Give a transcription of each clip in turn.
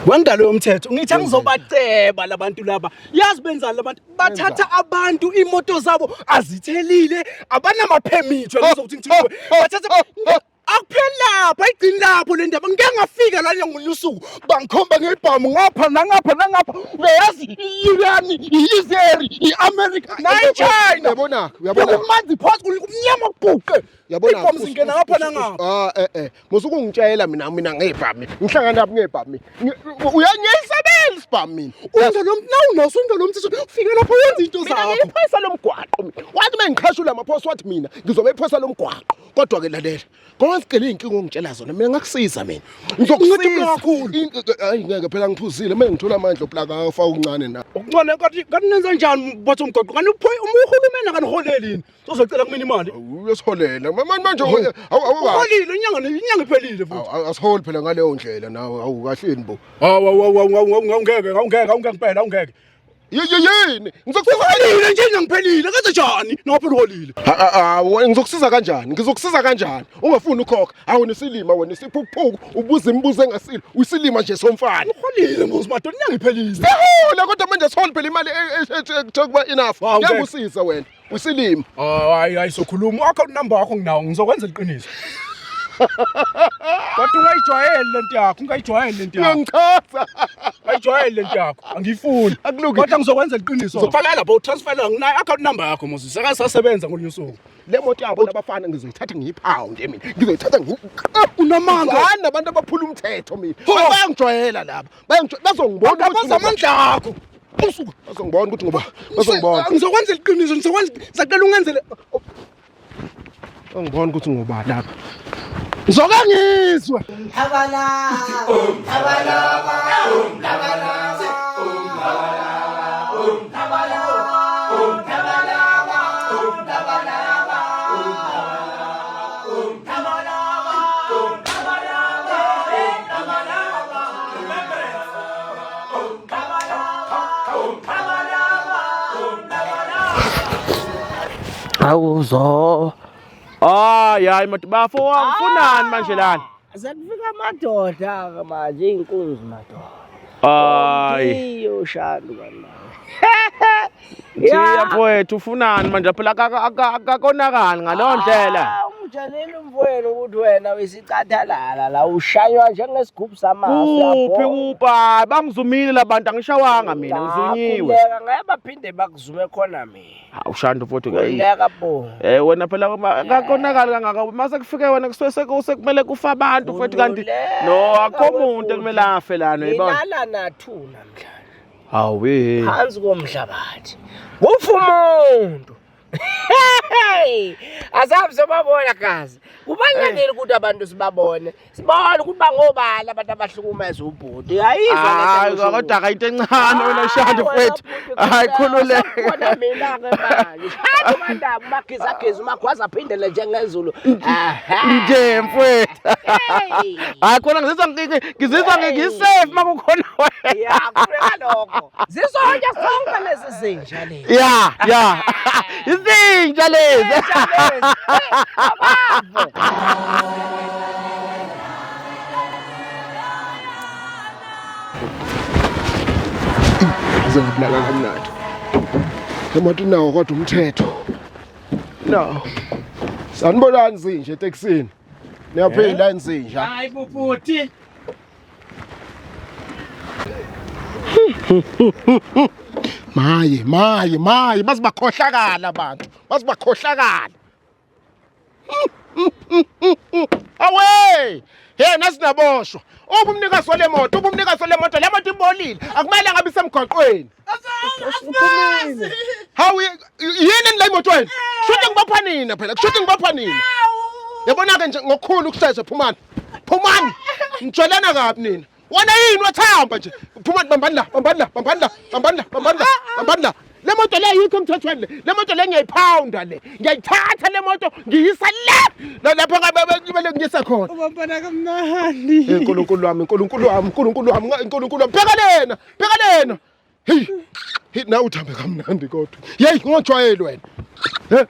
Wengalo yomthetho ngithi angizobaceba labantu laba. Yazi benzani labantu? Bathatha abantu imoto zabo azithelile, abanama permit ngizokuthi ngithi kuwe. Bathatha akupheli lapho, ayigcini lapho le ndaba. Ngike ngafika lana ngolunye usuku bangikhomba ngebhamu ngapha nangapha nangapha. Uyayazi i-Iran, i-Israel, i-America, nayi-China. Uyabona, uyabona. Bekumanzi phansi kumnyama bhuqe. Uyabona. Ibhamu zingena ngapha nangapha. Ah eh eh. Musuke ungitshela mina ngebhamu. Ngihlangana lapho ngebhamu. Uyangiyisabela isibhamu mina. Ungalo nawunaso ungalo mthetho ufike lapho wenza into Mina zakho. ngiyiphoyisa lomgwaqo mina. Wathi mengiqhashula amaphoyisa wathi mina ngizobe iphoyisa lomgwaqo. Kodwa ke lalela. Konke le inkinga ongitshela zona mina ngakusiza mina. Ngizokusiza Ngizokusiza kakhulu. Hayi ngeke phela ngiphuzile mina ngithola amandla oplaka afaka okuncane na. Okuncane kanti nenza njani botho umgwaqo? Kanti uhulumeni akaniholeli yini? Uzocela kumina imali. Uyasiholela. Manje manje awukahle. Uholile inyanga inyanga iphelile futhi. Asiholi phela ngaleyo ndlela nawe awukahleni bo. Hawu hawu hawu hawu awungeke awungeke awungeke impela awungeke. Yini? Ngizokusiza Uholile nje inyanga iphelile kenze njani? Noma phela uholile. Hawu ngizokusiza kanjani? Ngizokusiza kanjani? Ungafuni ukhokha. Hawu nesilima wena isiphukuphuku ubuza imibuzo engasile. Uyisilima nje somfana. Uholile mbuzi madoda inyanga iphelile. Sihola kodwa manje siholi phela imali ekuthiwa kuba enough. Hawu, ngeke. Ngiyakusiza wena. Usilima. Oh hayi hayi sokhuluma. Account number yakho nginawo ngizokwenza iqiniso. Kodwa ungayijwayeli lento yakho, ungayijwayeli lento yakho. Uyangichaza. Ungayijwayeli lento yakho. Angiyifuni. Akulungi. Kodwa ngizokwenza iqiniso. Ngizokufakela lapho utransfer nginayo account number yakho Moses. Saka sasebenza ngolunye usuku. Le moto yabo labafana ngizoyithatha ngiyiphawunde mina. Ngizoyithatha ngi Unamanga. Ngani nabantu abaphula umthetho mina. Ho. Bayangijwayela laba. Bayangijwayela bazongibona ukuthi Abaza amandla akho. Usuka bazongibona ukuthi ngoba bazongibona. Ngizokwenza iqiniso, ngizokwenza ngisacela ungenzele. Bazongibona ukuthi ngoba lapha. Ngizoke ngizwe. Awuzo. Hayi hayi madoda bafo wangifunani manje lana? Sekufika amadoda ke manje inkunzi madoda. Hayi. Iyo shandu kanti. Thiya mfowethu ufunani manje phela akakonakali ngaleyo ndlela. Ah, Ungitshelile umfowenu ukuthi wena uyisicathalala la ushaywa njengesigubhu samafi. Kuphi kuphi bangizumile labantu angishawanga mina ngizunyiwe. Khuleka ngeke baphinde bakuzume khona mina. Hawu Shandu mfowethu ke. Khuleka bo. Eh wena phela akakonakali kangaka mase kufike wena kusuke sekumele kufa abantu mfowethu kanti no akho muntu ekumele afe lana uyibona. Ngilala nathu namhlanje. Hawu eh. Phansi komhlabathi. Kufa umuntu. Hey! Asabi sobabona gazi. Kubalulekile ukuthi abantu sibabone. Sibone ukuthi bangobani abantu abahlukumeza ubhuti. Ayizwa Hayi kodwa ka into encane wena Shandu mfowethu. Hayi khululeka. Khona mina ke manje. Shandu mandaba umagizageza umagwaza aphindele njengezulu. Aha. Nje mfowethu. Hey. Hayi khona ngizizwa ngisafe makukhona wena. Ya, kufuneka lokho. Zizonke sonke lezi zinja lezi. Ya, ya. Izinja lezi. Zinja lezi. Hey, abavo. Ngize ngibulala kamnandi. Le moto inawo kodwa umthetho. No. Sanibonani zinje etekisini. Niyaphila inzinja. Hayi bhuti. Maye, maye, maye, bazibakhohlakala abantu. Bazibakhohlakala. Awe! Hey nasinaboshwa. Uba umnikazi wale moto, uba umnikazi wale moto, le moto ibolile. Akumele ngabe isemgwaqweni. Hawu yini la emotweni? Kushuthi ngibopha nina phela, kushuthi ngibopha nina. Yabona ke nje ngokukhulu ukushesha phumani. Phumani. Ngijwayelana kabi nina. Wena yini wathamba nje? Phumani bambani la, bambani la, bambani la, bambani la, bambani la, bambani la. Le moto le ayikho emthethweni le. Le moto le ngiyayiphawunda le. Ngiyayithatha le moto ngiyisa le. La lapho ngabe kumele ngiyise khona. Ubambana kamnandi. Eh, Nkulunkulu wami, Nkulunkulu wami, Nkulunkulu wami, Nkulunkulu wami. Bheka lena, bheka lena. Hey, hey nawe uthambe kamnandi kodwa. Hey, ngojwayeli wena. Eh.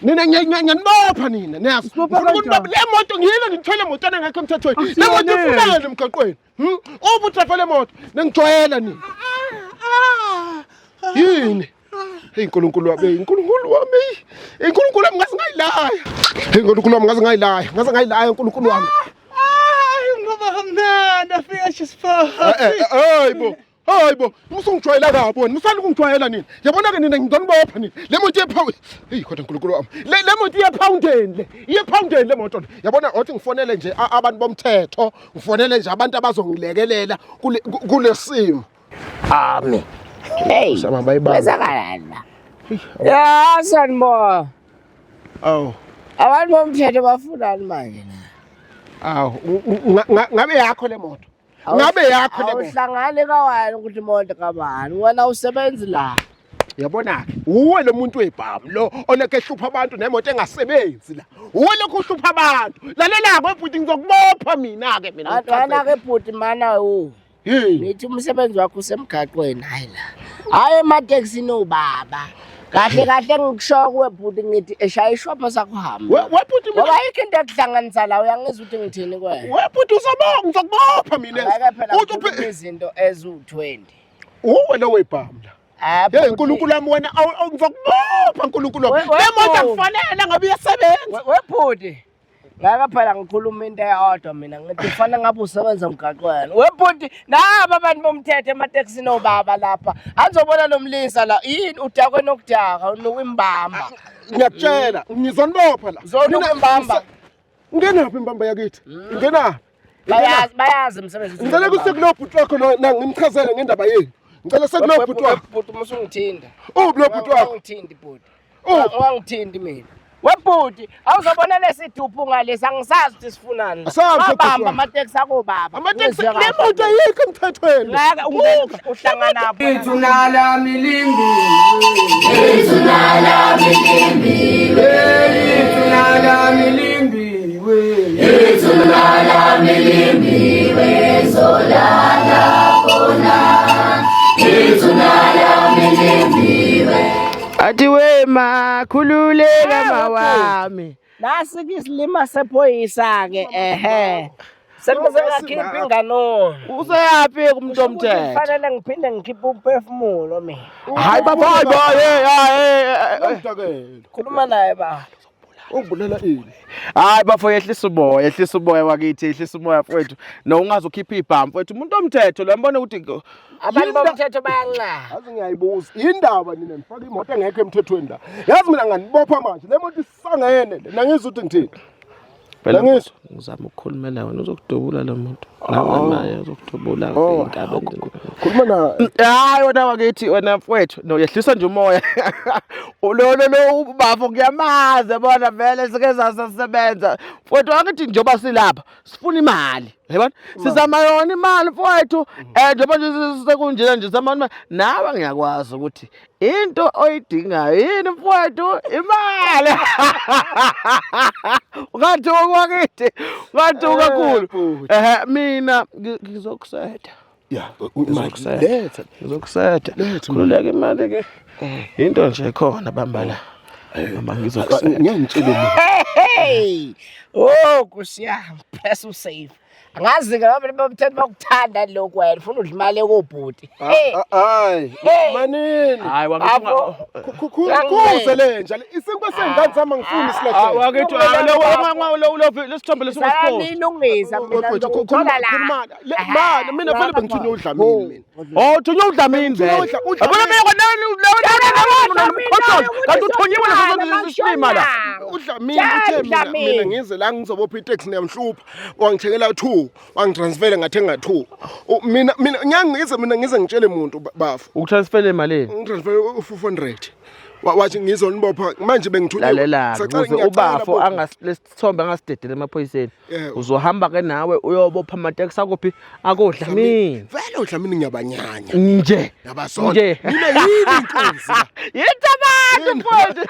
Nina ngiyanibopha nina, niyazi. Sibopha Ngifuna ukuthi kanjani? le moto ngiyile ngithwele emotweni engekho emthethweni. Le moto Akusiyo ifunani emgaqweni? Hmm? Uba udrayiva le moto, nengijwayela nina. Yini? Hey Nkulunkulu wami, hey Nkulunkulu wami. Hey Nkulunkulu wami ngaze ngayilaya. Hey Nkulunkulu wami ngaze ngayilaya, ngaze ngayilaya Nkulunkulu wami. Hayi ngoba kamnandi afika Eh shisipho. eh hayibo. Hayibo, musungijwayela kabi wena, musani ukungijwayela nina. Yabona ke nina ngizonibopha nina. Le moto iye Hey kodwa Nkulunkulu wami. Le moto iye poundeni le. Iye poundeni le moto le. Yabona othi ngifonele nje abantu bomthetho, ngifonele nje abantu abazongilekelela kule kulesimo. Ami. Hey. Sama bayibamba. Kwenzakalani la? Ya sanibona. Awu. Abantu bomthetho bafunani manje la? Awu, ngabe yakho le moto. Ngabe yakho le moto. Awuhlangani kawani ukuthi imoto kabani. Wena usebenzi la. Yabona-ke, uwe lo muntu webhamu lo olokhu ehlupha abantu nemoto engasebenzi la. Uwe lokhu uhlupha abantu. Lalela-ke bhuti ngizokubopha mina-ke mina. Wena ke bhuti mana u. Yini? Ngithi umsebenzi wakho usemgaqweni hayi la. Hayi ematekisini obaba. Kahle kahle ngikusho kuwe bhuti ngithi eshaya ishopha sakuhamba. We bhuti mina Ngoba ayikho into ekuhlanganisa la uyangizwa ukuthi ngithini kuwena. we bhuti uzobonga ngizokubopha mina. Ngeke phela Uthi ngikhulume izinto eziwu-20. Uwe lo webhamu la. Ah, Hey bhuti. Nkulunkulu wami wena ngizokubopha Nkulunkulu wami. We- Le moto bhuti. akufanele ngabe iyasebenza. Webhuti ngeke phela ngikhuluma into eyodwa mina ngithi kufanele ngabe usebenza emgaqweni webhuti naba abantu bomthetho ematekisini obaba lapha anizobona lo mlisa la yini udakwe nokudaka unuka imbamba Ngiyakutshela, ngizonibopha la. Zonuka Mina- imbamba. Ingenaphi imbamba yakithi? Ingenaphi? Bayazi bayazi umsebenzi Ngicela kusekulo bhuti wakho lo na ngimchazele ngendaba yenu. Ngicela sekulo bhuti wakho. bhuti uma usungithinta Uphi lo bhuti wakho? Ungithinti bhuti. Uphi? Ungangithinti mina. Webhuti, awuzobona lesiduphu ngalesi angisazi ukuthi sifunani. Asazi bhuti Babamba wakho. amateksi akobaba. Amateksi le moto ayikho emthethweni. Ngeke ungena uhlangana pho. Ithuna lami limbiwe. Ithuna lami limbiwe. Ithuna lami limbiwe. Athi wema khululeka mawami. Nasi ke isilima sephoyisa ke ehe. Sengize ngakhipha inganono. Useyaphi kumuntu omthetho? Kufanele ngiphinde ngikhiphe umphefumulo mina. Hayi baba hayi ba hey hayi. Ngidakela. Khuluma naye ba. Ungibulela ini? Hayi bafo yehlisa umoya, yehlisa umoya wakithi, yehlisa umoya mfowethu. No ungaze ukhiphe ibhamu mfowethu. Umuntu omthetho lo yambona ukuthi Abantu bomthetho bayanxa. Yazi ngiyayibuza. Indaba nina nifaka imoto engekho emthethweni la. Yazi mina nganibopha manje. Le moto isangene le. Nangizwa ukuthi ngithini. Phela Ngizwa. ngizama ukukhulumela wena uzokudubula lo muntu. Nawe naye uzokudubula Oh. inkabi. Khuluma na Hayi wena wakithi wena mfowethu no yehlisa nje umoya. Lo lo lo ubafo ngiyamazi yabona vele sike sasebenza. Mfowethu wakithi njengoba silapha sifuna imali. Yabona? Sizama yona imali mfowethu. Njengoba nje sekunjena nje sizama imali. Nawe ngiyakwazi ukuthi into oyidingayo yini mfowethu imali. Ungathuka wakithi. Ungathuka kakhulu. bhuti. Ehhe mina ngizokusetha. Ya, imali Ngizokusetha. letha. Ngizokusetha. Letha Khululeka imali ke. Into nje khona bamba la. Bamba ngizokusetha. Ngiyangitshela mina. Hey! Oh, kusiyami, press usafe. Angazi ke abantu bomthetho bakuthanda lokhu wena ufuna udla imali ekobhuti. Hey! Hayi, Hey. manini. Hayi wakithi. Abo. Khuze le nja le. Isinkwa sengane sami angifuni Ah isilahleke. wakithi lo lo lesithombe lesingosport. Sanilungisa mina Mfowethu, ngizokuthola la. khuluma mana mina fanele bengithunywe uDlamini mina. Oh thunywe uDlamini vele. Udlamini. Yabona mina kona lo kanti uthunyiwe leso silima la. uDlamini uthe mina Dlamini. mina ngize la ngizobopha itaxi niyamhlupha wangithengela 2 wangitransfera ngathenga 2 mina ngiyangize mina ngize ngitshele umuntu bafo Ukutransfera imali. ngitransfera u400 wathi ngizonibopha manje bengithunywe Lalela Sacela- ukuze ngiyacela ubafo bopha. angasilesithombe angasidedele emaphoyiseni. Yebo. Uzohamba ke nawe uyobopha amateksi akuphi akodlamini. Vele uDlamini ngiyabanyanya Nje. ngiyabazona Nje. mina yini inkunzi la Yithi abantu Yini? mfowethu.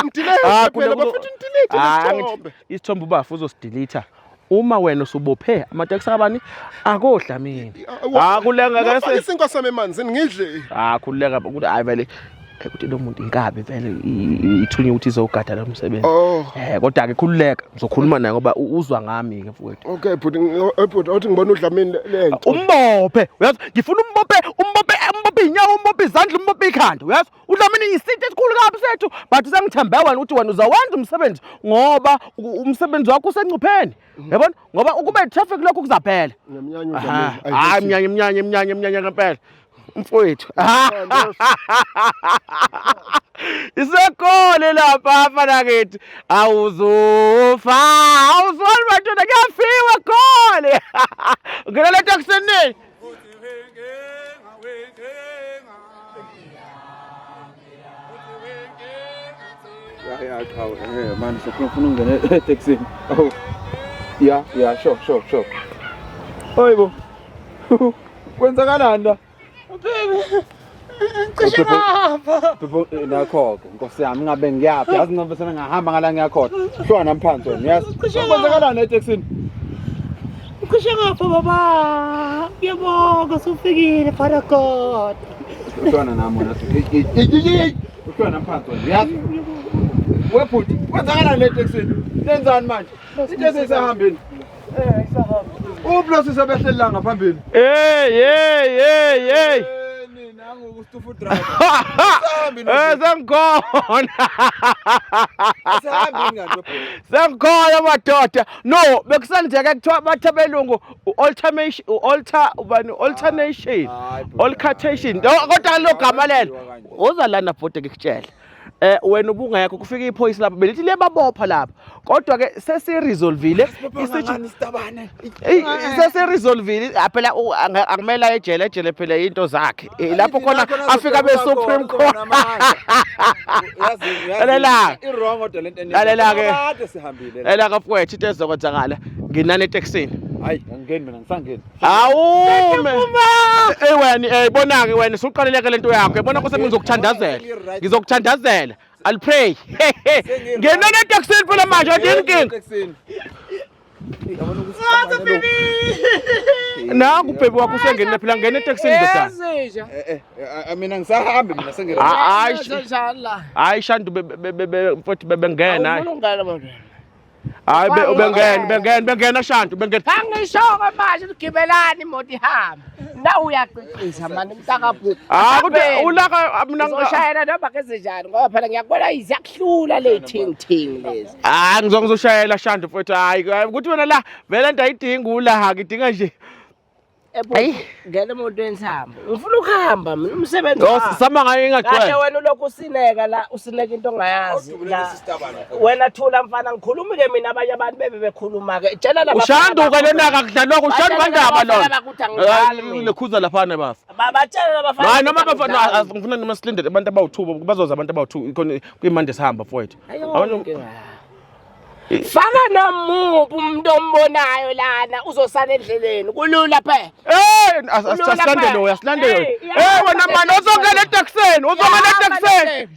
Ngidilete Ah, phela, bafethu ngidilete Ah, lesithombe. angithi isithombe ubafo uzosidilitha. Uma wena usubophe amateksi abani akodlamini. Ah kulenga Ngafaka ke isinkwa sami emanzini ngidle Ah khululeka ukuthi hayi vele Ukuthi lo muntu inkabi vele ithunywe ukuthi izogada lo msebenzi. Oh. Kodwa ke khululeka, ngizokhuluma naye ngoba uzwa ngami ke mfowethu. Okay bhuti, bhuti othi ngibona uDlamini lento. Umbophe, uyazi ngifuna umbophe, umbophe, umbophe inyawo, umbophe izandla, umbophe ikhanda, uyazi? UDlamini isitha esikhulu kabi sethu, but sengithembe wena ukuthi wena uzawenza umsebenzi ngoba umsebenzi wakho usencupheni. Yabona? Ngoba ukube traffic lokhu kuzaphela. Ngiyamnyanya uDlamini. Hayi mnyanya mnyanya mnyanya mnyanya ngempela. Mfowethu. Isekole lapha mfana kithi. Awuzufa. Awuzwani madoda kuyafiwa khole. Ngena le taxini. Ya ya cha manje sofuna ufuna ungene etekisini. Oh. Ya ya sure sure sure. Hayibo. Kwenzakalani la? Baby. Cishe ngapha. Bebo nakho-ke nkosi yami ngabe ngiyaphi yazi ngoba sengingahamba ngala ngiyakhona. Hluka nami phansi wena yazi. Kwenzakalani etekisini? Cishe ngapha baba. Ngiyabonga usufikile Father God. Uhlwana nami wena. Hey hey hey. Uhlwana nami phansi wena yazi. Webhuti kwenzakalani etekisini? Nenzani manje? Into esisahambini. Eh isahambi. Uplo sisebehleli la ngaphambili. Hey hey hey hey. Nangu kustufu driver. Sengikhona. Asihambini kanti webhuti. Sengikhona madoda. No, bekusenzeka kuthiwa bathi abelungu alternation alter ubani alternation. Altercation. Kodwa lo gama lelo. Uza lana bhuti ngikutshela. Wena ubungekho kufika iphoyisa lapha belithi liyababopha lapha kodwa ke sesiresolvile sesiresolvile phela akumele aye ejele ejele phela into zakhe lapho khona afika be Supreme Court. Lalela lalela ke sihambile lalela ka mfowethu into ezokwenzakala nginani etekisini. Hayi angingeni mina ngisangeni. Awume. Eh wena bona ke wena usuqaleleke lento yakho. Yabona kose ngizokuthandazela. Ngizokuthandazela. I'll pray. Ngena etekisini phela manje athi inkinga. Nangu baby wakho usengena phela ngena etekisini ndodana. Mina ngisahambi mina sengena. Hayi hayi Shandu mfowethu bebengena. Hayi ubengena ubengena ubengena Shandu ubengena. Angisho-ke manje ugibelani imoto ihambe. Na uyaqinisa manje mntakabhuti. Ah kodwa ulaka mina ngizoshayela noma kezenjani ngoba phela ngiyakubona iziyakuhlula le thing thing lezi. Ah ngizoshayela Shandu mfowethu hayi ukuthi wena la vele into ayidingi ulaha ngidinga nje. Hayi ngena emotweni sihamba. Ngifuna ukuhamba mina umsebenzi. Oh sama ngayo ingagcwele. Kahle wena ulokhu usineka la usineka into ongayazi la. Wena thula mfana ngikhulumi ke mina abanye abantu bebe bekhuluma ke. Tshela laba. Ushandu ke lona akudlalwa ushandu kandaba lona. Lekhuza laphana bafa. Babatshela labafana. Hayi noma abafana ngifuna noma silindele abantu abawu2 bazoza abantu abawu2 khona kuyimande sihamba mfowethu. Abantu Faka nomuphi umuntu ombonayo lana uzosala endleleni kulula phela. Eh asilandele loyo asilandele loyo. Eh wena mani uzongena etekisini uzongena etekisini.